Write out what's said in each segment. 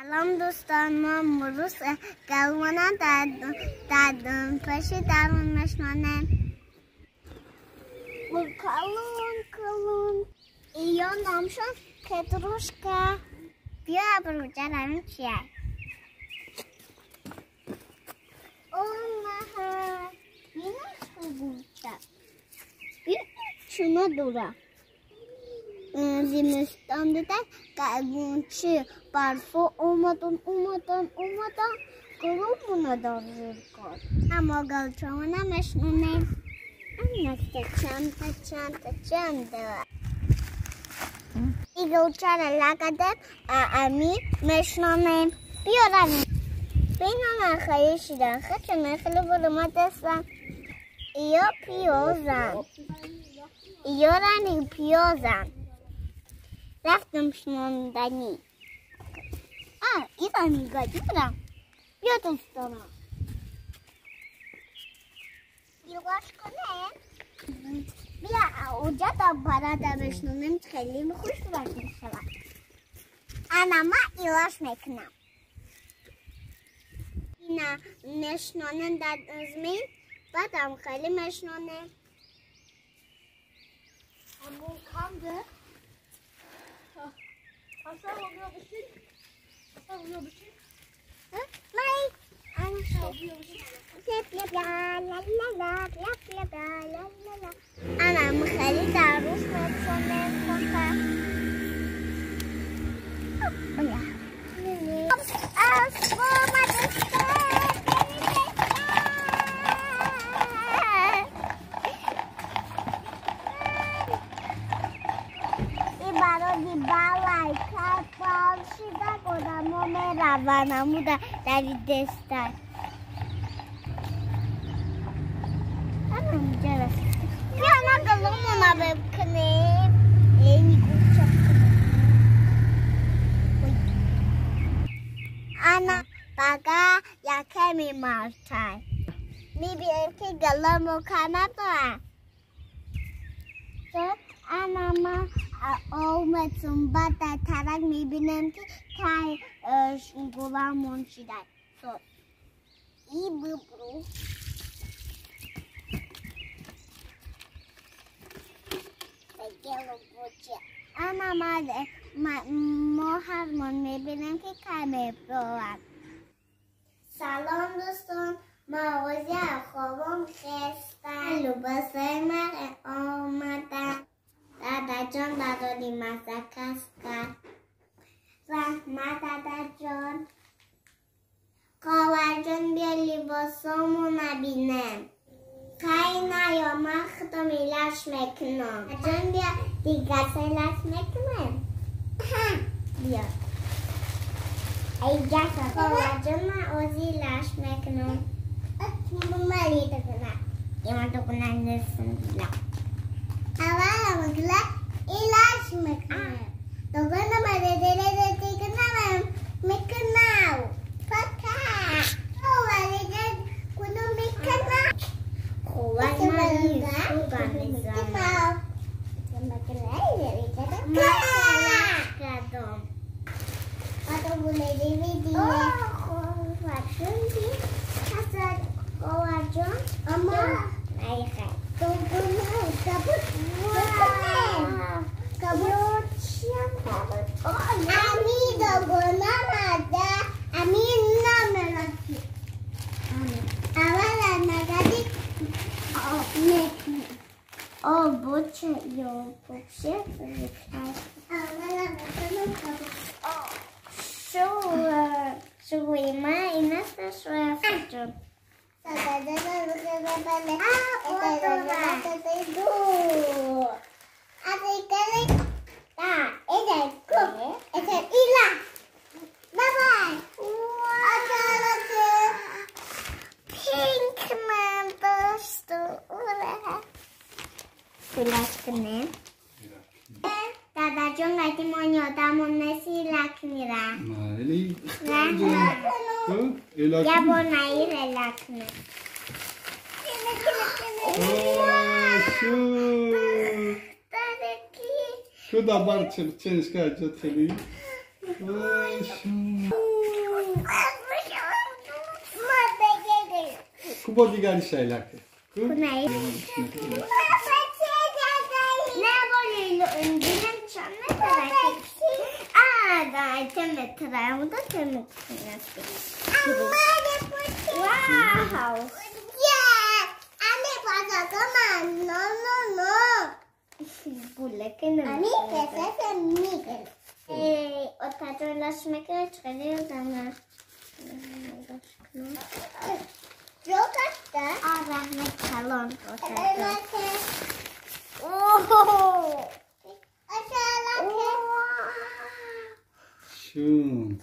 سلام دوستان، ما امروز گلوانا در پشت درون مشنانه کلون کلون یا نامشون پتروشکا. بیا بروجا رویم چیه؟ اوه اینا خوبه. بیا چونا دوره زمستان دیدن گلگونچی برفا اومدن اومدن اومدن گرومونو در زیر کرد. اما گلچمونه مشنونه نکته چند تا چند تا چند ای گلچه را لگدم امی مشنونه. بیا رویم بینم خیلی شیرن خیلی خیلی برو دستم. یا پیازم یا رنگ پیازم رفتم شناندنی. ایران میگه برم بیا دوستانم بیواش کنه. بیا اونجا تا برادر بشنونیم خیلی خوش میشود. انا ما ایلاش میکنم. اینا مشنونن در زمین بعدم خیلی مشنونه. انا خیلی در روش مشنونه خوشم. روانمو در دستن بیا نه گلومونا بکنیم. اینی گوچه انا بگا یکمی مرتای میبینیم که گلومو کنه داره. انا ما اومدم بعد در ترک میبینم که تای گلامون شده. ای ببرو گلو بوچه. انا ما هرمان میبینم که کمه بود. سلام دوستان، ما آوازی خوابم خستم. لباسای من آمدن. دادا جان دادی مزه کس کرد. رحمت دادا جان. خواهر جان بیا لباسامو نبینم. خیلی نه یا من خودم ایلش میکنم. جان بیا دیگه ایلش میکنم. بیا ای جسا خواهر جان من اوزی ایلش میکنم. مالی دکنم ایمان دکنم نسن دیلا. اول مگلا ایلاش میکنم. دوگانه مددله دیگه میکنم. پکا. اولی جان کنم میکنم. خوب من خوب میزنم. کردم. بعد بولی میدی. خواهر جان حسن خواهر جان اما نه شو دبرت چنش که خیلی Кубо дигари шайлаке. Wow! Yeah! Шун.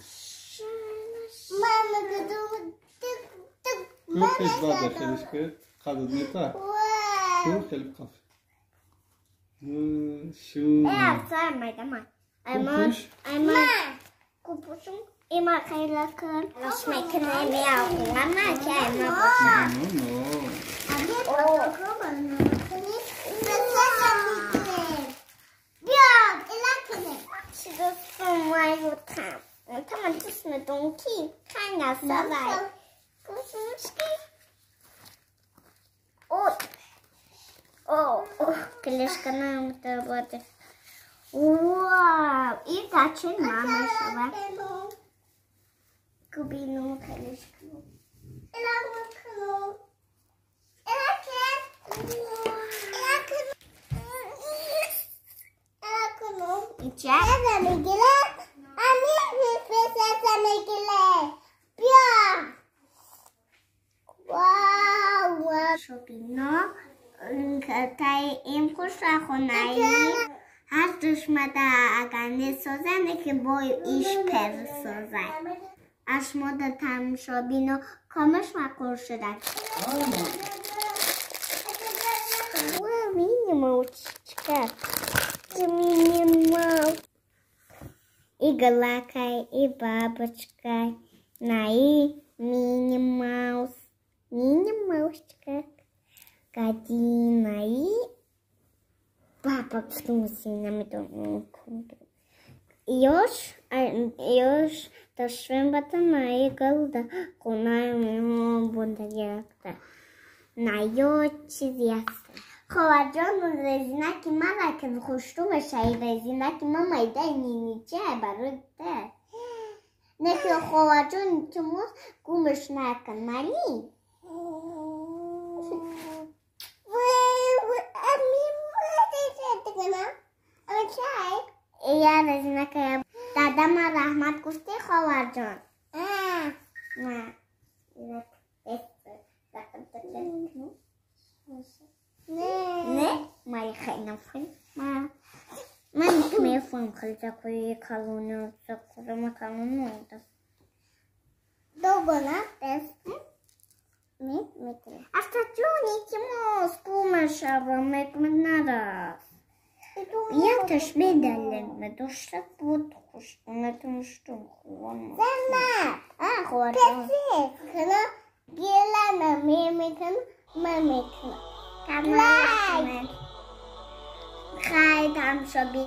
Wow, и даче мама шава. Кубину халишку. Иглакай и бабочка, наи мини-маус, мини-маусчка, кадина и папа Ёж, ёж, ташвембата наигълда, конай мобудаякта. Наёчизяса. Холаҷон резинаки мара ки хушту мешаи резинаки ма майда нинича барои та. Нехи холаҷон тумус гумш накун мали. Я резинака дадама раҳмат гуфти холаҷон. На. Не, май хайнафин. Ма. Ман мефон хилзакуи калону закурама калону. Догона тест. Ми микро. Автоҷони тимос кумашава мекмнарас. Я ташмедалем медошта буд хуш унатумштум хуан. Зана. А хуан. Песи. Гелана мемикн мамикн. Хай там шоби.